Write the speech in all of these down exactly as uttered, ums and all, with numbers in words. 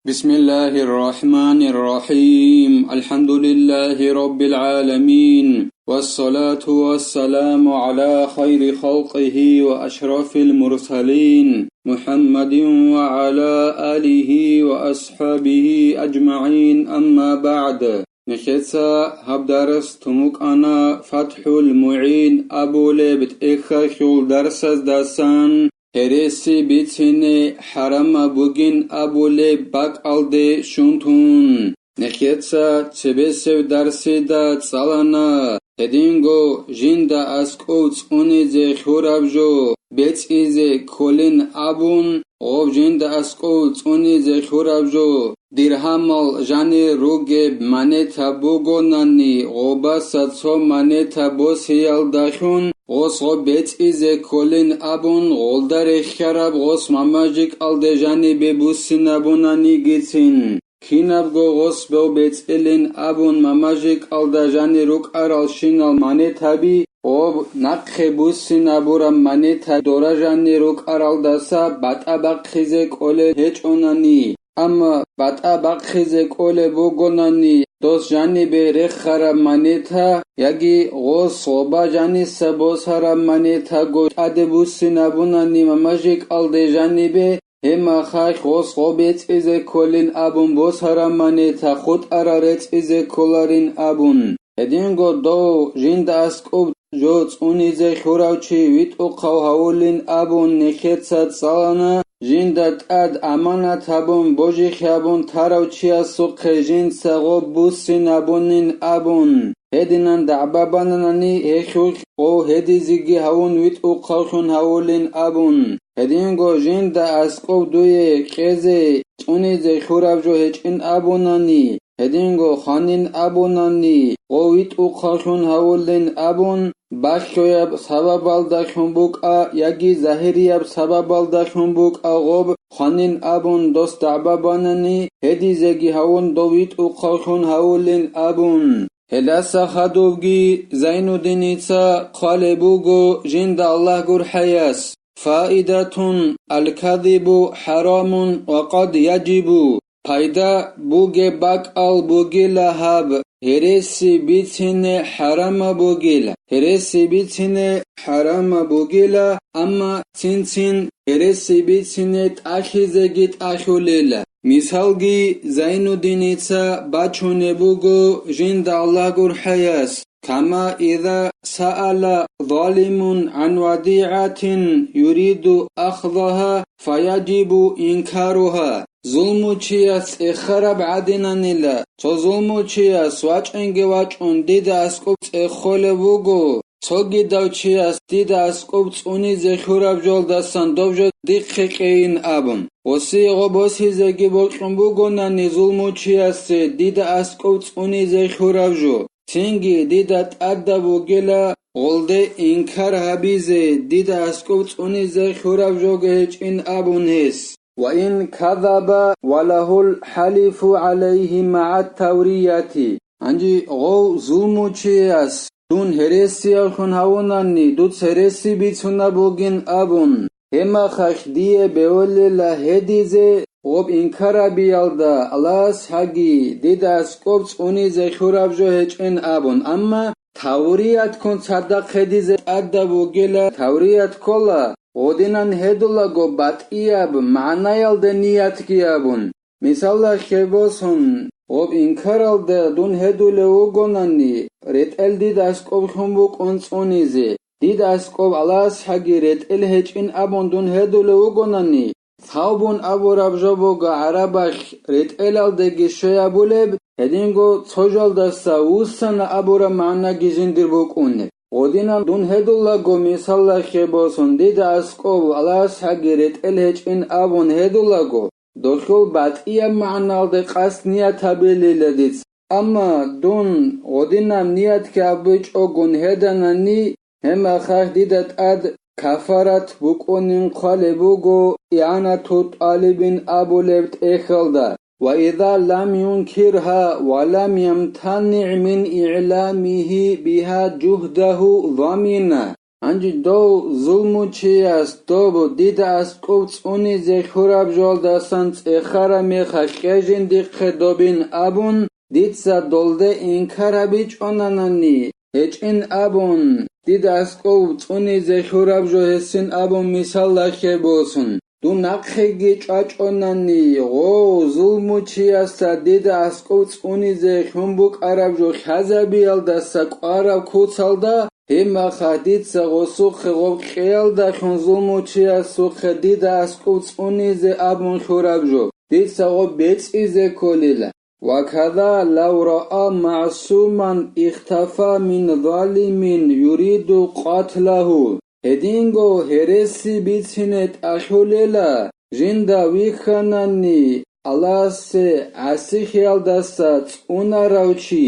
بسم الله الرحمن الرحيم. الحمد لله رب العالمين. والصلاة والسلام على خير خلقه وأشرف المرسلين محمد وعلى آله وأصحابه أجمعين. أما بعد. Нехеца гьаб дарс тумукъана ФатхӀул МугӀин абулеб тӀехьалъул дарсаздасан, гьереси бицине хӀарамаб бугин абулеб бакӀалде щун тун. Нехеца цебесеб дарсида цӀалана, гьединго жинда аскӀов цӀунизе хьураб жо бецӀизе кколин абун, гъоб жинда аскӀов цӀунизе хьураб жо диргьамал жанир ругеб монета бугонани, гъобаса цо монета босиялдалъун гъос гъоб бецӀизе кколин абун, гъолда рехьараб гъос мамажикӀалде жанибе буссинабунанигицин, кинабго гъос гъоб бецӀилин абун мамажикӀалда жанир рукӀаралщинал монетаби, гъоб нахъе буссинабураб монета дора жанир рукӀаралдаса батӀа бахъизе кӀолел гьечӀонани, амма батӀа бахъизе кӀолеб бугонани, дос жанибе рехараб монета яги гъос гъоба жаниса босараб монетаго тӀаде буссинабунани мамажикӀалде жанибе, гьеб мехалъ гъос гъоб бецӀизе кколин абун босараб монета хутӀарал рецӀизе кколарин абун. Гьединго дов жинда аскӀоб жо цӀунизе хьурав чи витӀухъав гьавулин абун нехеца цӀалана, жинда тӀад аманат гьабун божихъ гьабун тарав чиясухъе жинца гъоб буссинабунин абун. Гьединан дагӀба бананани гьелъулъ гъов гьедизеги гьавун витӀухъавлъун гьавулин абун. Гьединго жинда аскӀов дуе кьезе цӀунизе хьураб жо гьечӀин абунани, гьединго хванин абунани, гъов витӀухъавлъун гьавулин абун, балъгояб сабабалдалъун букӀа яги загьирияб сабабалдалъун букӀа гъоб хванин абун дос дагӀба банани, гьедизеги гьавун дов витӀухъавлъун гьавулин абун. Гьелдаса хадубги Зайнуддиница хъвалеб буго жинда Аллагь гурхӀаяс: فائدة: الكذب حرام وقد يجب. Пайда бугеб бакӀал бугила гьаб, гьереси бицине хӀарамаб бугила, гьереси бицине хӀарамаб бугила, амма цин-цин гьереси бицине тӀалъизеги тӀалъулила. Мисалги Зайнуддиница бачунеб буго жинда Аллагь гурхӀаяс: كما إذا سأل ظالم عن وديعة يريد أخذها فيجب إنكارها. Зулмучияс цӀехараб гӀадинанила, цо зулмучияс вачӀинги вачӀун дида аскӀоб цӀехолеб буго, цогидав чияс дида аскӀоб цӀунизе хьураб жолдасан доб жо дихъе кьейин абун. Гъосие гъо босизеги бокьун бугонани зулмучиясе дида аскӀоб цӀунизе хьураб жо, цинги дида тӀадаб бугила гъолде инкар гьабизе, дида аскӀоб цӀунизе хьураб жого гьечӀин абун гьес. وإن كذب وله الحلف عليه مع التورية. Гьанже гъов зулмучияс дун гьересиявлъун гьавунани, дуц гьереси бицунаб бугин абун, гьеб мехалъ дие бевулила гьедизе гъоб инкарабиялда, Аллагьас гьаги дида аскӀоб цӀунизе хьураб жо гьечӀин абун, амма таврият ккун цадахъ гьедизе тӀадаб бугила, таврият ккола, гъодинан гьедулаго батӀияб магӀнаялде ниятги абун. Мисалалъе босун, гъоб инкаралда дун гьедулев вугонани, ретӀел дида аскӀоб лъун букӀун цӀунизе, дида аскӀоб Аллагьас гьаги ретӀел гьечӀин абун дун гьедулев вугонани, тавбун абураб жо буго гӀарабалъ ретӀелалдеги щвей абулеб, гьединго цо жалдаса вуссана абураб магӀнаги жиндир букӀунеб. Гъодинан дун гьедулаго, мисалалъе босун, дида аскӀов Аллагьас гьаги ретӀел гьечӀин абун гьедулаго, дохьул батӀияб магӀналде къасд ният гьабилила дица. Амма дун гъодинаб ниятги гьабичӀогун гьеданани, гьеб мехалъ дида тӀад кафарат букӀунин хъвалеб буго игӀанату тӀалибин абулеб тӀехьалда: وإذا لم ينكرها ولم يمتنع من إعلامه بها جهده ضمن. Гьанже дов зулмучияс доб дида аскӀов цӀунизе хьураб жоялдасан цӀехараб мехалъ кье жиндихъе добин абун, дица долде инкар гьабичӀонанани, гьечӀин абун, дида аскӀов цӀунизе хьураб жо гьесин абун мисаллахъе босун. Дун нахъеги чӀвачӀонани, гъов зулмучиясда дида аскӀов цӀунизе хьун букӀараб жо лъазабиялдаса кӀвараб куцалда, гьеб мехалъ дица гъосухъе гъоб кьеялдалъун зулмучиясухъе дида аскӀов цӀунизе абун хьураб жо, дица гъоб бецӀизе кколила. وكذا لو رأى معصوما اختفى من ظالم يريد قتله. Гьединго гьереси бицине тӀалъулела, жинда вихьанани, Аллагьасе гӀасихиялдаса цӀунарав чи,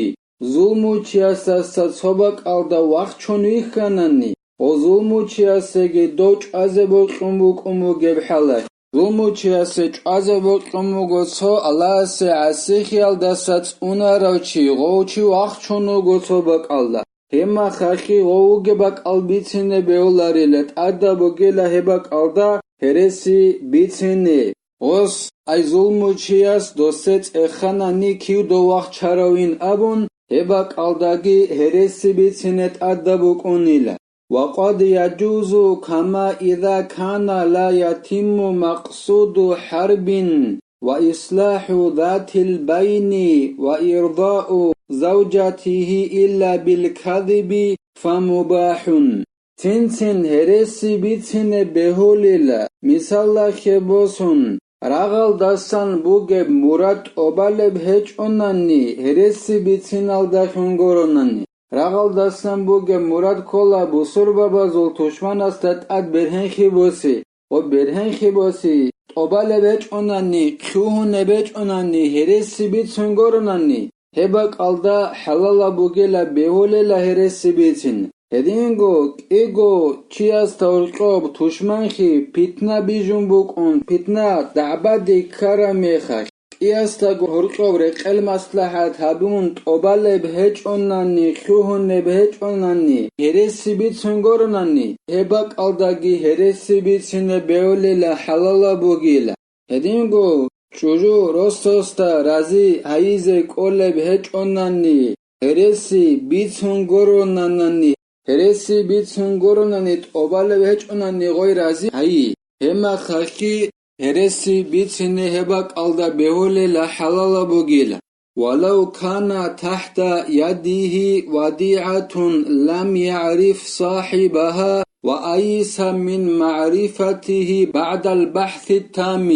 зулмучиясдаса цо бакӀалда вахчун вихьанани, гъо зулмучиясеги дов чӀвазе бокьун букӀун бугеб хӀалалъ. Зулмучиясе чӀвазе бокьун буго цо Аллагьасе гӀасихиялдаса цӀунарав чи, гъов чи вахчун вуго цо бакӀалда. Гьеб мехалъги гъов вугеб бакӀал бицине бегьуларила, тӀадаб бугила гьеб бакӀалда гьереси бицине. Гъос, ай зулмучияс досе цӀеханани кив дов вахчаравин абун, гьеб бакӀалдаги гьереси бицине тӀадаб букӀунила. وقد يجوز كما إذا كان لا يتم مقصود حرب وإصلاح ذات البين وإرضاء زوجته إلا بالكذب فمباح. Цин-цин гьереси бицине бегьулила, мисаллахъе босун, рагъалдасан бугеб мурад тӀобалеб гьечӀонани гьереси бициналдалъун гуронани. Рагъалдасан бугеб мурад ккола бусурбабазул тушманасда тӀад бергьенхъи боси, ва бергьенхъи боси тӀобалеб гьечӀонани, лъугьунеб гьечӀонани, гьереси бицун гуронани, гьеб бакӀалда хӀалалаб бугила бегьулела гьереси бицин. Гьединго кӀиго чиясда гьоркьоб тушманхъи, питна бижун букӀун, питна дагӀбаде ккараб мехалъ, кӀиясдаго гьоркьоб рекъел маслахӀат гьабун, тӀобалеб гьечӀонани, лъугьунеб гьечӀонани, гьереси бицун гуронани, гьеб бакӀалдаги гьереси бицине бегьулила хӀалалаб бугила. Гьединго чӀужу росасда рази гьайизе кӀолеб гьечӀонани, гьереси бицун гуронанани, гьереси бицун гуронани, тӀобалеб гьечӀонани гъой рази гьайи, гьеб мехалъги гьереси бицине гьеб бакӀалда бегьулела хӀалалаб бугила. ولو كان تحت يده وديعة لم يعرف صاحبها وأيس من معرفته بعد البحث التام.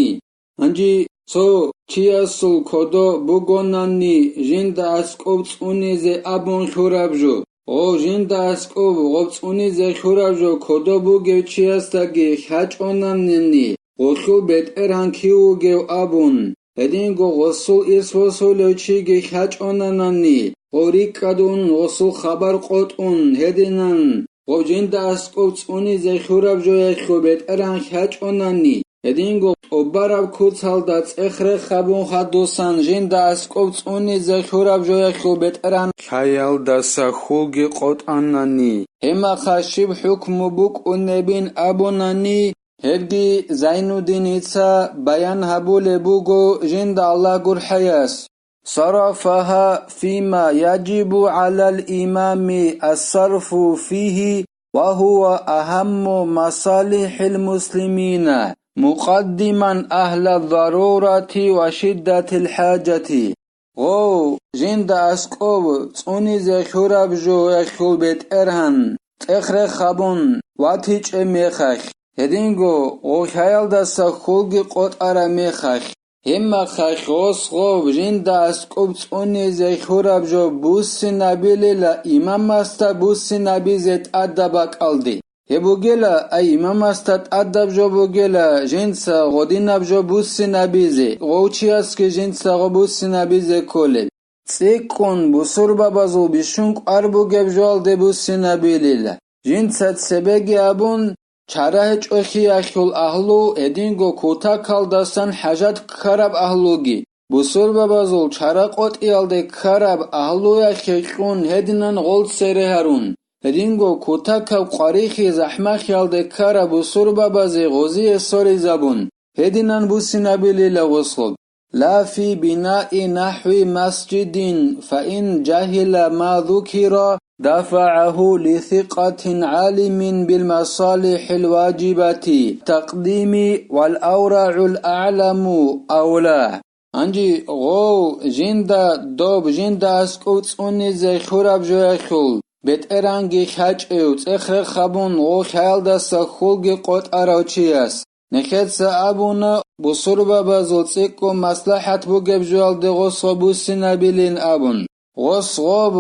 Гьанже цо чиясул кодо бугонани жинда аскӀоб цӀунизе абун хьураб жо, гъо жинда аскӀоб гъоб цӀунизе хьураб жо кодо бугев чиясдаги хьачӀонанани, гъолъул бетӀергьан кив вугев абун, гьединго гъосул ирс босулев чиги хьачӀонанани, гъо рикӀкӀадун гъосул хабар къотӀун гьединан, гъо жинда аскӀоб цӀунизе хьураб жоялъул бетӀергьан хьачӀонани, гьединго тӀубараб куцалда цӀех-рех гьабун хадусан жинда аскӀоб цӀунизе хьураб жоялъул бетӀергьан хьаялдаса хьулги къотӀанани, гьеб мехалъ щиб хӀукму букӀунебин абунани, гьебги Зайнуддиница баян гьабулеб буго жинда Аллагь гурхӀаяс. صرفها فيما يجب على الإمام الصرف فيه وهو أهم مصالح المسلمين، مقدما أهل الضرورة وشدة الحاجة. Гъов жинда аскӀоб цӀунизе хьураб жоялъул бетӀергьан цӀех-рех гьабун ватичӀеб мехалъ, гьединго гъов хьаялдаса хьулги къотӀараб мехалъ, гьеб мехалъ гъос гъов жинда аскӀоб цӀунизе хьураб жо буссинабилила имамасда буссинабизе тӀадаб бакӀалде. Гьеб бугела, ай имамасда тӀадаб жо бугела, жинца гъодинаб жо буссинабизе, гъов чиясги жинца гъо буссинабизе кколел. ЦӀикӀкӀун бусурбабазул бищун кӀвар бугеб жоялде буссинабилила. Жинца цебеги абун, чара гьечӀолъиялъул агьлу, гьединго кутакалдасан хӀажат ккараб агьлуги, бусурбабазул чара къотӀиялде ккараб агьлуялъе кьун гьединан гъол цере гьарун. Гьединго кутакаб къварихьи захӀмахиялде ккараб бусурбабазе гъозие соризабун, гьединан буссинабилила гъос гъоб: «Ла фи бинаи нахӀви масжидин, фа ин жагьила ма зукира, дафагӀагьу ли сикъатин гӀалимин бил масалихӀил важибати, такъдими вал аврагӀул агӀламу авла». Гьанже гъов жинда доб жинда аскӀов цӀунизе хьураб жояхьул, бетӀергьанги хьачӀев, цӀех-рех гьабун, гъов хьаялдаса хьулги къотӀарав чияс, нехеца абуна, бусурбабазул цӀикӀкӀун маслахӀат бугеб жоялде гъос гъоб буссинабилин абун. Гъос гъоб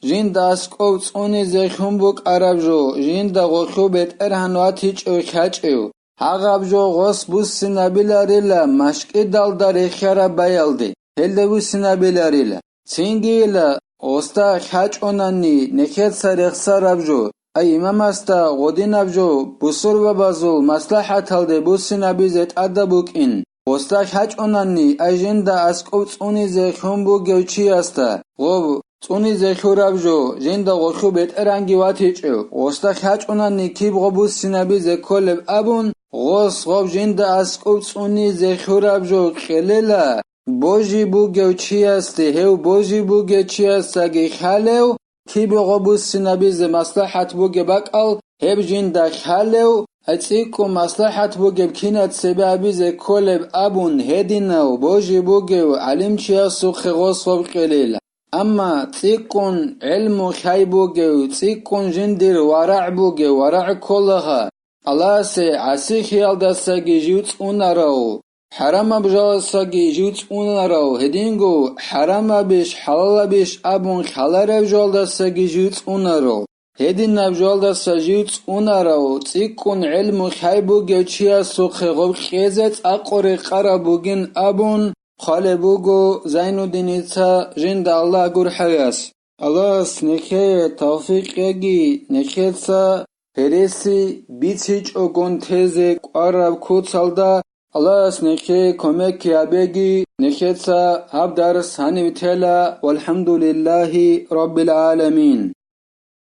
жинда аскӀов цӀунизе хьун букӀараб жо, жинда гъолъул бетӀергьан ватичӀев хьачӀев, гьагъаб жо гъос буссинабиларила машкӀидалда рехиараб баялде, гьелде буссинабиларила. Цинги ила, гъосда хьачӀунани нехеца рехсараб жо, ай имамасда гъодинаб жо бусурбабазул маслахӀаталде буссинабизе тӀадаб букӀин, гъосда хьачӀунани, ай жинда аскӀов цӀунизе хьун бугев чиясда, гъоб цӀунизе хьураб жо, жинда гъолъул бетӀергьанги ватичӀев, гъосда хьачӀунани киб гъоб буссинабизе кколеб абун, гъос гъоб жинда аскӀов цӀунизе хьураб жо кьелила, божи бугев чиясде, гьев божи бугев чиясдаги хьалев, кибе гъоб буссинабизе маслахӀат бугеб бакӀал, гьеб жинда хьалев, цӀикӀкӀун маслахӀат бугеб кинад цебе абизе кколеб абун гьединав божи бугев гӀалимчиясухъе гъос гъоб кьелила. Амма цӀикӀкӀун гӀелму хьай бугев, цӀикӀкӀун жиндир варагӀ бугев, варагӀ кколагьа, Аллагьасе гӀасихиялдасаги жив цӀунарав, хӀарамаб жаласаги жив цӀунарав, гьединго хӀарамабищ, хӀалалабищ абун хьаларав жалдасаги жив цӀунарав. Гьединаб жалдаса жив цӀунарав, цӀикӀкӀун гӀелму хьай бугев чиясухъе гъоб кьезе цӀакъ рекъараб бугин абун хъвалеб буго Зайнуддиница, жинда Аллагь гурхӀаяс. Аллагьас нехее тавфикъ яги, нехеца гьереси бицичӀогон тезе кӀвараб куцалда Аллагьас нехее кумек гьабеги, нехеца гьаб дарс гьанив тела, валхӀамдулиллагьи раббил гӀаламин.